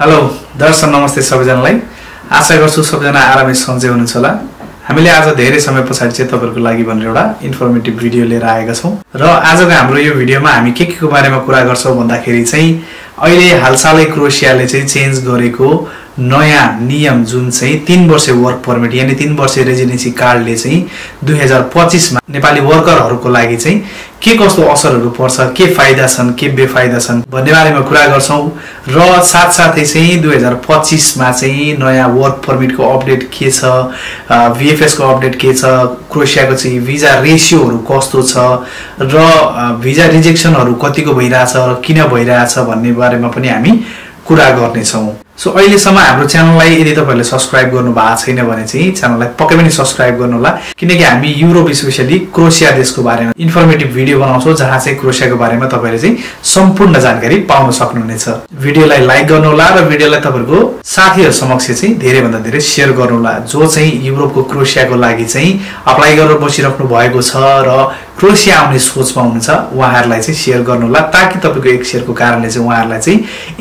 Hello दर्शक नमस्ते सबैजनालाई। आशा गर्छु सबैजना आरामै सन्चै हुनुहुन्छ होला। हामीले आज धेरै समय पछाडि चाहिँ तपाईहरुको लागि भनेर एउटा इन्फर्मेटिभ भिडियो लिएर आएका छौं र आजको हाम्रो यो भिडियोमा हामी के को बारेमा कुरा गर्छौं भन्दाखेरि चाहिँ अहिले हालसालै क्रोएसियाले चाहिँ चेन्ज गरेको नयाँ नियम जुन चाहिँ 3 वर्षे वर्क परमिट यानी 3 वर्षे रेजिडेन्सी कार्डले चाहिँ 2025 मा नेपाली वर्करहरुको लागि चाहिँ के कस्तो असरहरु पर्छ, के फाइदा छन्, के बेफाइदा छन् भन्ने बारेमा कुरा गर्छौं र साथसाथै चाहिँ 2025 मा चाहिँ नयाँ वर्क परमिटको अपडेट के छ, VFS को अपडेट के छ, क्रोएसियाको चाहिँ भिजा रेशियोहरु कस्तो छ र भिजा रिजेक्सनहरु कतिको भइराछ र किन भइराछ भन्ने बारेमा पनि हामी कुरा गर्ने छौं। सो अहिलेसम्म हाम्रो च्यानललाई यदि तपाईहरुले सब्स्क्राइब गर्नु भएको छैन भने चाहिँ च्यानललाई पक्कै पनि सब्स्क्राइब गर्नु होला, किनकि हामी युरोप स्पेशली क्रोएसिया देशको बारेमा इन्फर्मेटिभ भिडियो बनाउँछौं जहाँ चाहिँ क्रोएसियाको बारेमा तपाईहरुले चाहिँ सम्पूर्ण जानकारी पाउन सक्नुहुनेछ। भिडियोलाई लाइक गर्नु होला र भिडियोलाई तपाईहरुको साथीहरु समक्ष चाहिँ धेरै भन्दा धेरै शेयर गर्नु होला जो चाहिँ युरोपको क्रोएसियाको लागि चाहिँ अप्लाई गरेर बसिराख्नु भएको छ र क्रोएसिया आउने सोचमा हुनुहुन्छ उहाँहरुलाई चाहिँ शेयर गर्नु होला ताकि तपाईको एक शेयरको कारणले चाहिँ उहाँहरुलाई चाहिँ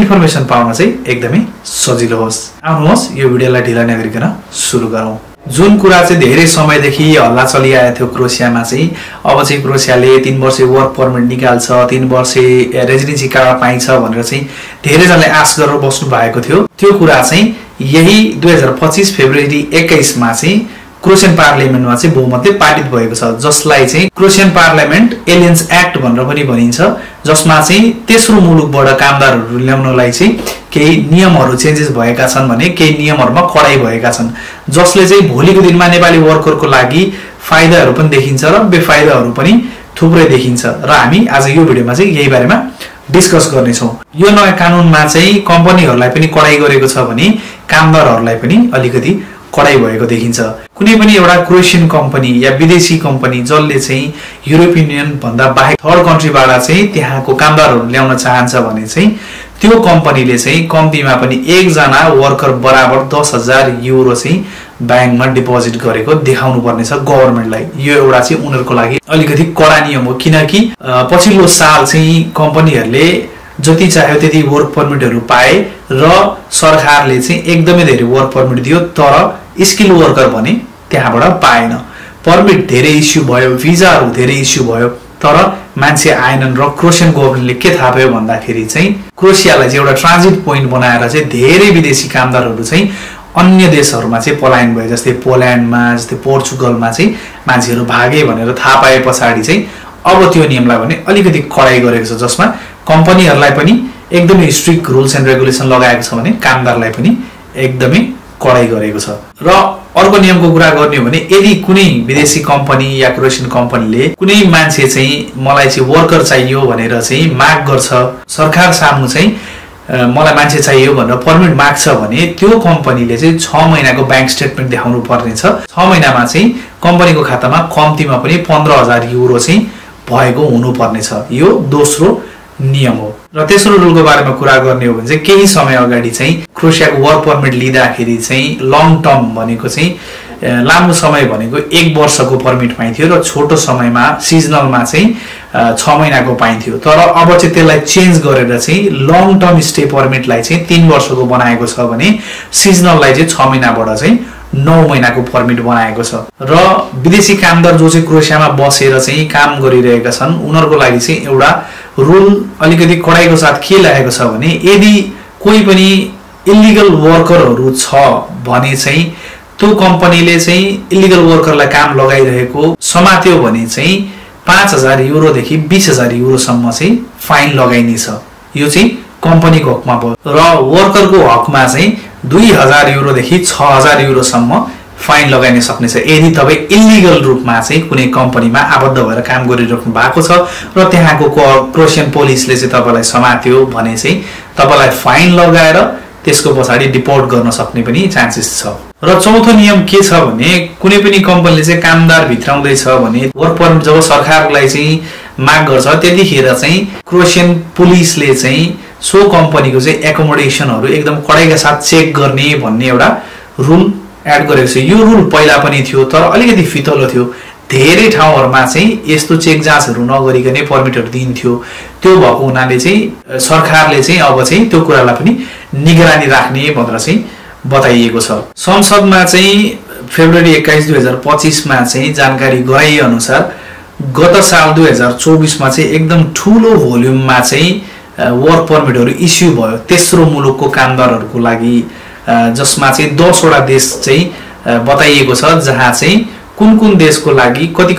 इन्फर्मेसन पाउन चाहिँ एकदमै सजिलो होस्। आउनुहोस् यो भिडियोलाई ढिला नगरिकन सुरु गरौँ। जुन कुरा चाहिँ धेरै समयदेखि हल्ला चलिआएको थियो क्रोएसियामा चाहिँ अब चाहिँ क्रोएसियाले 3 वर्षे वर्क परमिट निकाल्छ, 3 वर्षे रेजिडेन्सी कार्ड पाइन्छ भनेर चाहिँ धेरैजनाले आश गरेर बस्नु भएको थियो। त्यो कुरा चाहिँ यही 2025 फेब्रुअरी 21 मा चाहिँ क्रोएसियन पार्लियामेन्टमा चाहिँ बहुमतले पारित भएको छ, जसलाई चाहिँ क्रोएसियन पार्लियामेन्ट एलियन्स एक्ट भनेर पनि भनिन्छ, जसमा चाहिँ तेस्रो मुलुकबाट कामदारहरु ल्याउनलाई चाहिँ केही नियमहरु चेन्जेस भएका छन् भने केही नियमहरुमा कडाई भएका छन्, जसले चाहिँ भोलिको दिनमा नेपाली वर्करको लागि फाइदाहरु पनि देखिन्छ र बेफाइदाहरु पनि थुप्रै देखिन्छ र हामी आज यो भिडियोमा चाहिँ यही बारेमा डिस्कस गर्ने छौं। यो नयाँ कानूनमा चाहिँ कम्पनीहरुलाई पनि कडाई गरेको छ भने कामदारहरुलाई पनि अलिकति कडाई भएको देखिन्छ। कुनै पनि एउटा क्रोएसियन कम्पनी या विदेशी कम्पनी जसले चाहिँ युरोपियन युनियन भन्दा बाहेक थर्ड कन्ट्रीबाट चाहिँ त्यहाँको कामदारहरु ल्याउन चाहन्छ भने चाहिँ त्यो कम्पनीले चाहिँ कम्तीमा पनि एकजना वर्कर बराबर 10,000 युरो चाहिँ ब्याङ्कमा डिपोजिट गरेको देखाउनु पर्नेछ गभर्नमेन्टलाई। यो एउटा चाहिँ उनीहरुको लागि अलिकति कडा नियम हो, किनकि पछिल्लो साल चाहिँ कम्पनीहरुले जति चाह्यो त्यति वर्क परमिटहरु पाए र सरकारले चाहिँ एकदमै धेरै वर्क परमिट दियो, तर स्किल वर्कर भने त्यहाँबाट पाएन। परमिट धेरै इस्यु भयो, भिजाहरु धेरै इस्यु भयो, तर मान्छे आएनन् र क्रोएसियन गभर्नमेन्टले के थाहा पायो भन्दाखेरि चाहिँ क्रोएसियालाई चाहिँ एउटा ट्रान्जिट पोइन्ट बनाएर चाहिँ धेरै विदेशी कामदारहरु चाहिँ अन्य देशहरुमा चाहिँ पलायन भए, जस्तै पोल्यान्डमा, जस्तै पोर्चुगलमा चाहिँ मान्छेहरु भागे भनेर थाहा पाए पछाडी चाहिँ अब त्यो नियमलाई भने अलिकति कडाई गरेको छ, जसमा कम्पनीहरुलाई पनि एकदमै स्ट्रिक्ट रुल्स एन्ड रेगुलेसन लगाएको छ भने कामदारलाई पनि एकदमै कडाई गरेको छ। र अर्को नियमको कुरा गर्ने हो भने यदि कुनै विदेशी कम्पनी या क्रोएसियन कम्पनीले कुनै मान्छे चाहिँ मलाई चाहिँ वर्कर चाहियो भनेर चाहिँ माग गर्छ, सरकार सामु चाहिँ मलाई मान्छे चाहियो भनेर परमिट माग्छ भने त्यो कम्पनीले चाहिँ 6 महिनाको बैंक स्टेटमेन्ट देखाउनु पर्नेछ। 6 महिनामा चाहिँ कम्पनीको खातामा कम्तीमा पनि 15,000 युरो चाहिँ भएको हुनुपर्नेछ। यो दोस्रो नियम हो। र तेस्रो रुलको बारेमा कुरा गर्ने हो भने चाहिँ केही समय अगाडि चाहिँ क्रोएसियाको वर्क परमिट लिँदाखेरि चाहिँ लङ टर्म भनेको चाहिँ लामो समय भनेको 1 वर्षको परमिट पाइन्थ्यो र छोटो समयमा सिजनलमा चाहिँ 6 महिनाको पाइन्थ्यो, तर अब चाहिँ त्यसलाई चेन्ज गरेर चाहिँ लङ टर्म स्टे परमिटलाई चाहिँ 3 वर्षको बनाएको छ भने सिजनललाई चाहिँ 6 महिनाबाट चाहिँ 9 महिनाको परमिट बनाएको छ। र विदेशी कामदार जो चाहिँ क्रोएसियामा बसेर चाहिँ काम गरिरहेका छन् उनीहरुको लागि चाहिँ एउटा रुल अलिकति कडाइको साथ के लागेको छ भने यदि कोही पनि इल्लिगल वर्करहरु छ भने चाहिँ त्यो कम्पनीले चाहिँ इल्लिगल वर्करलाई काम लगाइरहेको समात्यो भने चाहिँ 5,000 युरो देखि 20,000 युरो सम्म चाहिँ फाइन लगाइनेछ। यो चाहिँ कम्पनीको हकमा भयो र वर्करको हकमा चाहिँ 2,000 युरो देखि 6,000 युरो सम्म फाइन लगाइन सक्नेछ यदि तपाई इल्लिगल रूपमा चाहिँ कुनै कम्पनीमा आबद्ध भएर काम गरिराख्नु भएको छ र त्यहाँको क्रोएसियन पुलिसले चाहिँ तपाईलाई समात्यो भने चाहिँ तपाईलाई फाइन लगाएर त्यसको पछाडी डिपोर्ट गर्न सक्ने पनि चान्सेस छ। र चौथो नियम के छ भने कुनै पनि कम्पनीले चाहिँ कामदार भित्राउँदै छ भने वर्क परमिट जब सरकारलाई चाहिँ माग गर्छ त्यतिखेर चाहिँ क्रोएसियन पुलिसले चाहिँ सो कम्पनीको चाहिँ एकोमोडेसनहरु एकदम कडाइका साथ चेक गर्ने भन्ने एउटा रुल एड गरेको छ। यो रुल पहिला पनि थियो तर अलिकति फितलो थियो। धेरै ठाउँहरुमा चाहिँ यस्तो चेक जाँचहरु नगरिकनै पर्मिटहरु दिन्थ्यो। त्यो भएको हुनाले चाहिँ सरकारले चाहिँ अब चाहिँ त्यो कुरालाई पनि निगरानी राख्ने भनेर चाहिँ बताइएको छ। संसदमा चाहिँ फेब्रुअरी 21 2025 मा चाहिँ जानकारी गराइए अनुसार गत साल 2024 मा चाहिँ एकदम ठूलो भोल्युममा चाहिँ वर्क पर्मिटहरु इस्यु भयो तेस्रो मुलुकको कामदारहरुको लागि, जसमा चाहिँ 10 वटा देश चाहिँ बताइएको छ जहाँ चाहिँ कुन देशको लागि कति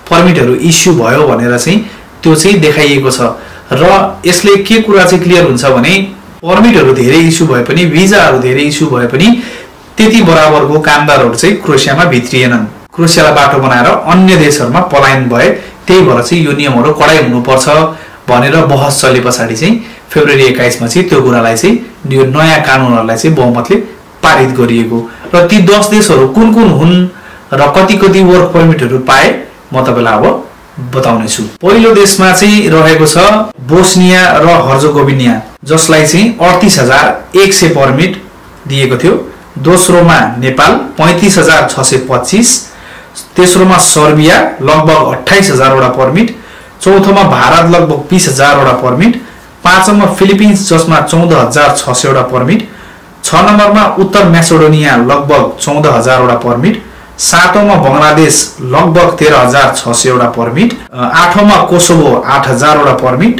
पर्मिटहरु इस्यु भयो भनेर चाहिँ त्यो चाहिँ देखाइएको छ। र यसले के कुरा चाहिँ क्लियर हुन्छ भने पर्मिटहरु धेरै इस्यु भए पनि भिजाहरु धेरै इस्यु भए पनि त्यति बराबरको कामदारहरु चाहिँ क्रोएसियामा भित्रिएनन्। क्रोएसियालाई बाटो बनाएर अन्य देशहरुमा पलायन भए। त्यही भएर चाहिँ यो नियमहरु कडाई हुनुपर्छ भनेर बहस चले पछाडी चाहिँ फेब्रुअरी 21 मा चाहिँ त्यो कुरालाई चाहिँ यो नयाँ कानुनहरुलाई चाहिँ बहुमतले पारित गरिएको। र ती 10 देशहरु कुन हुन् र कति वर्क पर्मिटहरु पाए म तपाईलाई अब बताउने छु। पहिलो देशमा चाहिँ रहेको छ बोस्निया र हर्जोगोभिना, जसलाई चाहिँ 38100 पर्मिट दिएको थियो। दोस्रोमा नेपाल 35625, तेस्रोमा सर्बिया लगभग 28000 वटा पर्मिट, चौथोमा भारत लगभग 20000 वटा पर्मिट, पाँचौंमा फिलिपिन्स जसमा 14600 वटा पर्मिट, 6 नम्बरमा उत्तर म्यासेडोनिया लगभग 14000 वटा पर्मिट, सातौंमा बंगलादेश लगभग 13600 वटा पर्मिट, आठौंमा कोसोभो 8000 वटा पर्मिट,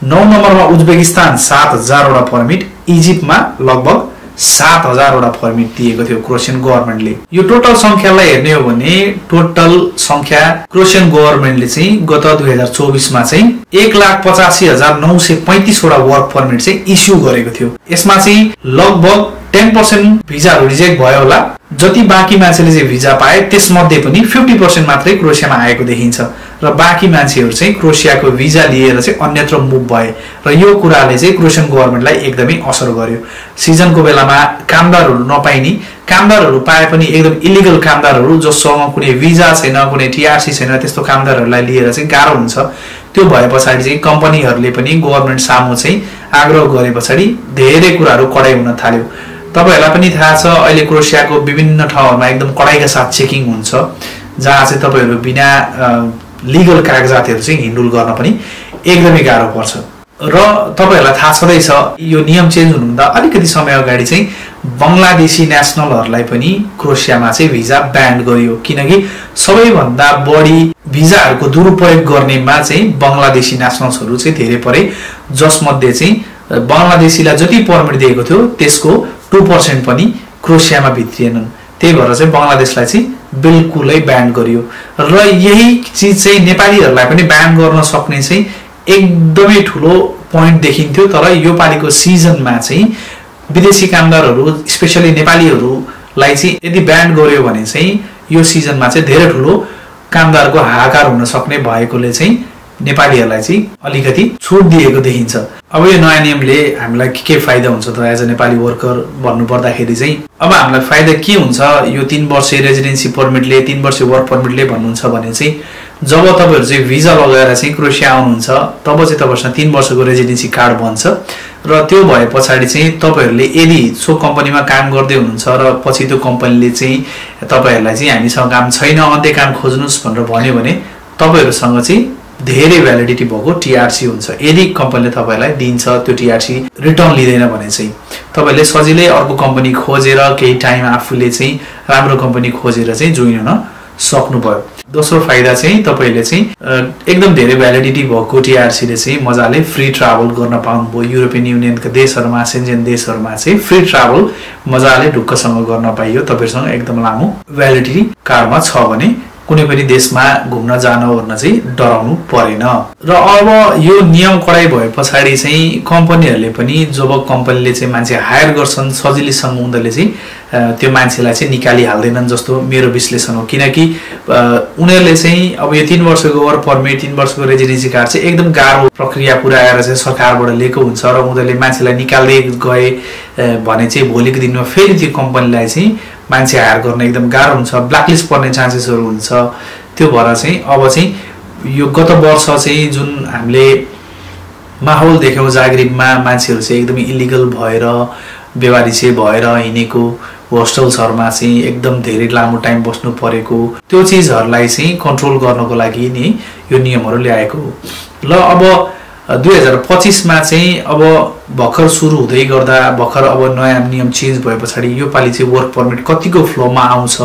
9 नम्बरमा उज्बेकिस्तान 7000 वटा पर्मिट, इजिप्टमा लगभग 7000 वटा पर्मिट दिएको थियो क्रोएसियन गभर्नमेन्टले। यो टोटल संख्यालाई हेर्ने हो भने टोटल संख्या क्रोएसियन गभर्नमेन्टले चाहिँ गत 2024 मा चाहिँ 1,85,935 वटा वर्क पर्मिट चाहिँ इस्यु गरेको थियो। यसमा चाहिँ लगभग 10% भिजाहरु रिजेक्ट भयो होला। जति बाँकी मान्छेले चाहिँ भिजा पाए त्यसमध्ये पनि 50% मात्रै क्रोएसियामा आएको देखिन्छ र बाँकी मान्छेहरु चाहिँ क्रोएसियाको भिजा लिएर चाहिँ अन्यत्र मुभ भए र यो कुराले चाहिँ क्रोएसियन गभर्नमेन्टलाई एकदमै असर गर्यो। सिजनको बेलामा कामदारहरु नपाइनी, कामदारहरु पाए पनि एकदम इलिगल कामदारहरु जससँग कुनै भिजा छैन, कुनै टीआरसी छैन, त्यस्तो कामदारहरुलाई लिएर चाहिँ गाह्रो हुन्छ। त्यो भएपछि चाहिँ कम्पनीहरुले पनि गभर्नमेन्ट सामु चाहिँ आग्रह गरेपछि धेरै कुराहरु कडाई हुन थाल्यो। तपाईहरुलाई पनि थाहा छ अहिले क्रोएसियाको विभिन्न ठाउँहरुमा एकदम कडाईका साथ चेकिङ हुन्छ, जहाँ चाहिँ तपाईहरु बिना लिगल कागजातहरु चाहिँ हिन्डुल गर्न पनि एकदमै गाह्रो पर्छ। र तपाईहरुलाई थाहा छँदै छ यो नियम चेन्ज हुनुभन्दा अलिकति समय अगाडि चाहिँ बंगलादेशी नेशनलहरुलाई पनि क्रोएसियामा चाहिँ भिजा ब्यान गरियो, किनकि सबैभन्दा बढी भिजाहरुको दुरुपयोग गर्नेमा चाहिँ बंगलादेशी नेशनल्सहरु चाहिँ धेरै परे, जसमध्ये चाहिँ बंगलादेशीलाई जति पर्मिट दिएको थियो त्यसको 2% पनि क्रोएसियामा भित्रिएनन्। त्यही भएर चाहिँ बंगलादेशलाई चाहिँ बिल्कुलै ब्यान गरियो। र यही चीज चाहिँ नेपालीहरुलाई पनि ब्यान गर्न सक्ने चाहिँ एकदमै ठूलो प्वाइन्ट देखिन्थ्यो। तर यो पालिको सिजनमा चाहिँ विदेशी कामदारहरु स्पेशली नेपालीहरुलाई चाहिँ यदि ब्यान गर्यो भने चाहिँ यो सिजनमा चाहिँ धेरै ठूलो कामदारको हाहाकार हुन सक्ने भएकोले चाहिँ नेपालीहरुलाई चाहिँ अलिकति छुट दिएको देखिन्छ। अब यो नयाँ नियमले हामीलाई के फाइदा हुन्छ त एज अ नेपाली वर्कर भन्नु पर्दाखेरि चाहिँ अब हामीलाई फाइदा के हुन्छ यो 3 वर्षे रेजिडेन्सी पर्मिटले 3 वर्षे वर्क पर्मिटले भन्नुहुन्छ भने चाहिँ जब तपाईहरु चाहिँ भिजा लगाएर चाहिँ क्रोएसिया आउनुहुन्छ तब चाहिँ तपाईहरुसँग 3 वर्षको रेजिडेन्सी कार्ड बन्छ र त्यो भएपछि चाहिँ तपाईहरुले यदि सो कम्पनीमा काम गर्दै हुनुहुन्छ र पछि त्यो कम्पनीले चाहिँ तपाईहरुलाई चाहिँ हामीसँग काम छैन अन्त्य काम खोज्नुस् भनेर भन्यो भने तपाईहरुसँग चाहिँ धेरै भ्यालिडिटी भएको टीआरसी हुन्छ। यदि कम्पनीले तपाईलाई दिन्छ त्यो टीआरसी रिटर्न लिदैन भने चाहिँ तपाईले सजिलै अर्को कम्पनी खोजेर केही टाइम आफूले चाहिँ राम्रो कम्पनी खोजेर चाहिँ जोइन हुन सक्नुभयो। दोस्रो फाइदा चाहिँ तपाईले चाहिँ एकदम धेरै भ्यालिडिटी भएको टीआरसी ले चाहिँ मजाले फ्री ट्राभल गर्न पाउनुभयो। युरोपियन युनियनका देशहरुमा सेन्जेन देशहरुमा चाहिँ फ्री ट्राभल मजाले ढुक्कसँग गर्न पाइयो। तपाईहरुसँग एकदम लामो भ्यालिडिटी कार्डमा छ भने कुनै पनि देशमा घुम्न जान ओर्न चाहिँ डराउनु परेन। र अब यो नियम कडाई भएपछि चाहिँ कम्पनीहरुले पनि जब कम्पनीले चाहिँ मान्छे हायर गर्छन् सजिलैसँग उनीहरुले चाहिँ त्यो मान्छेलाई चाहिँ निकाली हाल्दैनन् जस्तो मेरो विश्लेषण हो। किनकि उनीहरुले चाहिँ अब यो 3 वर्षको वर्क पर्मिट 3 वर्षको रेजिडेन्सी कार्ड चाहिँ एकदम गाह्रो प्रक्रिया पुर्याएर चाहिँ सरकारबाट लिएको हुन्छ र उनीहरुले मान्छेलाई निकाल्दै गए भने चाहिँ भोलिको दिनमा फेरि त्यो कम्पनीलाई चाहिँ मान्छे हायर गर्न एकदम गाह्रो हुन्छ, ब्ल्याकलिस्ट पर्ने चान्सेसहरु हुन्छ। त्यो भएर चाहिँ अब चाहिँ यो गत वर्ष चाहिँ जुन हामीले माहौल देख्यौं जागरिकमा मान्छेहरु चाहिँ एकदमै इलिगल भएर बेवारिसे भएर हिनेको होस्टल्सहरुमा चाहिँ एकदम धेरै लामो टाइम बस्नु परेको त्यो चीजहरुलाई चाहिँ कन्ट्रोल गर्नको लागि नि यो नियमहरु ल्याएको हो। ल अब 2025 मा चाहिँ अब भर्खर सुरु हुँदै गर्दा भर्खर अब नयाँ नियम चेन्ज भएपछि यो पाली चाहिँ वर्क परमिट कतिको फ्लोमा आउँछ,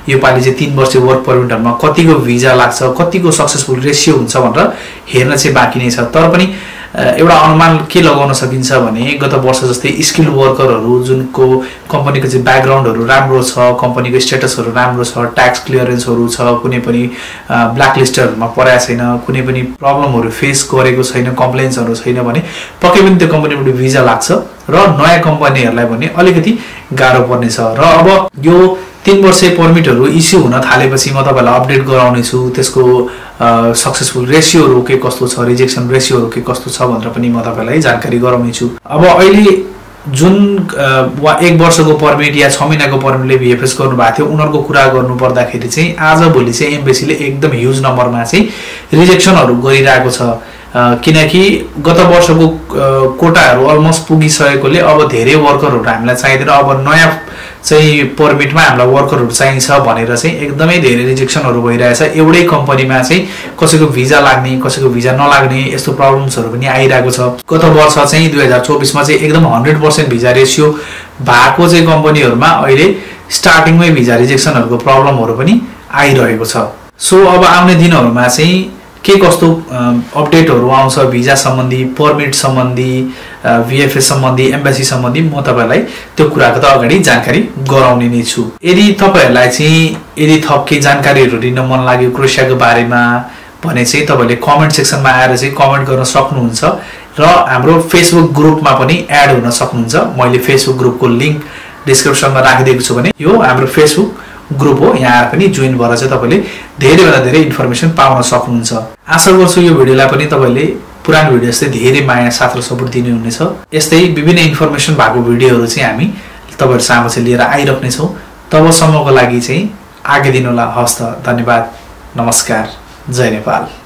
यो पाली चाहिँ 3 वर्षे वर्क परमिटहरुमा कतिको भिजा लाग्छ, कतिको सक्सेसफुल रेशियो हुन्छ भनेर हेर्न चाहिँ बाँकी नै छ। तर पनि एउटा अनुमान के लगाउन सकिन्छ भने गत वर्ष जस्तै स्किल वर्करहरु जुनको कम्पनीको चाहिँ ब्याकग्राउन्डहरु राम्रो छ, कम्पनीको स्टेटसहरु राम्रो छ, ट्याक्स क्लियरेन्सहरु छ, कुनै पनि ब्ल्याकलिस्टहरुमा परेको छैन, कुनै पनि प्रब्लमहरु फेस गरेको छैन, कम्प्लेन्ट्सहरु छैन भने पक्कै पनि त्यो कम्पनीबाट भिजा लाग्छ र नयाँ कम्पनीहरुलाई भने अलिकति गाह्रो पर्ने छ। र अब यो 3 वर्षे परमिटहरु इस्यु हुन थालेपछि म तपाईलाई अपडेट गराउने छु, त्यसको सक्सेसफुल रेशियोहरु के कस्तो छ, रिजेक्सन रेशियोहरु के कस्तो छ भनेर पनि म तपाईलाई जानकारी गराउने छु। अब अहिले जुन 1 वर्षको परमिट या 6 महिनाको परमिटले VFS गर्नु भएको थियो उनीहरुको कुरा गर्नु पर्दाखेरि चाहिँ आज भोलि चाहिँ एम्बेसीले एकदम ह्युज नम्बरमा चाहिँ रिजेक्सनहरु गरिरहेको छ, किनकि गत वर्षको कोटाहरु अलमोस्ट पुगिसकेकोले अब धेरै वर्करहरु हामीलाई चाहिदैन, अब नयाँ चाहिँ परमिटमा हामीलाई वर्करहरु चाहिन्छ भनेर चाहिँ एकदमै धेरै रिजेक्सनहरु भइरहेछ। एउटै कम्पनीमा चाहिँ कसैको भिजा लाग्ने, कसैको भिजा नलाग्ने यस्तो प्रब्लम्सहरु पनि आइरहेको छ। गत वर्ष चाहिँ 2024 मा चाहिँ एकदम 100% भिजा रेशियो भएको चाहिँ कम्पनीहरुमा अहिले स्टार्टिङमै भिजा रिजेक्सनहरुको प्रब्लमहरु पनि आइरहेको छ। सो अब आउने दिनहरुमा चाहिँ के कस्तो अपडेटहरु आउँछ भिजा सम्बन्धी, परमिट सम्बन्धी, VFS सम्बन्धी, एम्बेसी सम्बन्धी म तपाईलाई त्यो कुराको त अगाडि जानकारी गराउने नै छु। यदि तपाईहरुलाई चाहिँ यदि थप केही जानकारीहरु लिन मन लाग्यो क्रोएसियाको बारेमा भने चाहिँ तपाईले कमेन्ट सेक्सनमा आएर चाहिँ कमेन्ट गर्न सक्नुहुन्छ र हाम्रो फेसबुक ग्रुपमा पनि एड हुन सक्नुहुन्छ। मैले फेसबुक ग्रुपको लिंक डिस्क्रिप्सनमा राखिदिएको छु भने यो हाम्रो फेसबुक ग्रुप हो, यहाँ पनि जोइन भएर चाहिँ तपाईले धेरै भन्दा धेरै इन्फर्मेसन पाउन सक्नुहुन्छ। आशा गर्छु यो भिडियोलाई पनि तपाईले पुरानो भिडियो जस्तै धेरै माया साथ र सपोर्ट दिनु हुनेछ। यस्तै विभिन्न इन्फर्मेसन भएको भिडियोहरु चाहिँ हामी तपाईहरु सामु चाहिँ लिएर आइराख्ने छौं। तबसम्मको लागि चाहिँ आगे दिन होला। हस्त, धन्यवाद, नमस्कार, जय नेपाल।